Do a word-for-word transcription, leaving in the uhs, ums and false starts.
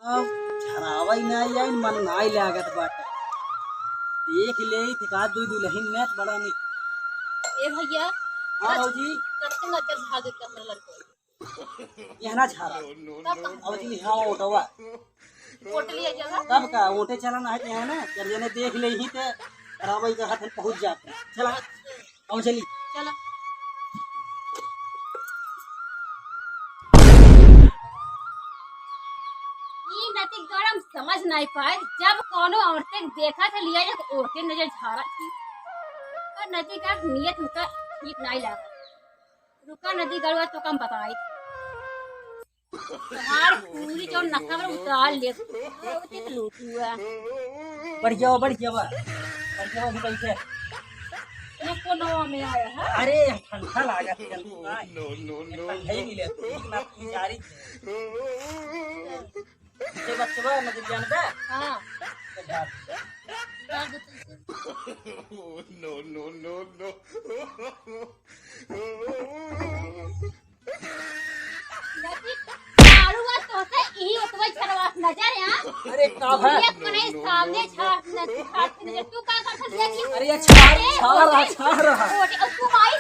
अब झरावई नाई आई, मन नाई लागत बाटे। देख ले, ठिका दुई दुलहिन में त बड़ा निक। ए भैया, हाँ भौजी। कत्ते नजर भागे के हमरा लड़को। यहाँ ना झारा। तब का? अब जी हाँ ओटवा। ओट लिया जाला। तब का, ओटे चला ना है कि है ना, जब जने देख ले ही ते झरावई के हाथ में पहुँच जाते। चला। अच्छा। अब चली। चला। ई नती गरम समझ नाई पाए, जब कौनो औरते देखा थे लिया एक औरते नजर झारा थी। पर नती का नियत उनका ठीक नाई लगा। रुका नती गरुआ तो कम बताई। तुम्हार पूरी जो नकल उतार ले। बहुत ही लूटुआ। बढ़ जाओ, बढ़ जाओ, बढ़ जाओ, अभी बैठे। ये कोनो में आया है? अरे, ठंडा लागत है, ठंडा। No, no, no, ठंडा ही मिले, ना तू जारी। ये बच्चवा, मुझे जानता है? हाँ। तो बात। No, no, no, no। नदी दारुआ तोहसे इही ओतवई छरवास नजर आ। अरे का है? ये अपने सामने छाट न छाट न तू का कर सकते कि अरे ये छार, अरे छार रहा, होते, छार रहा। होते, और तू आई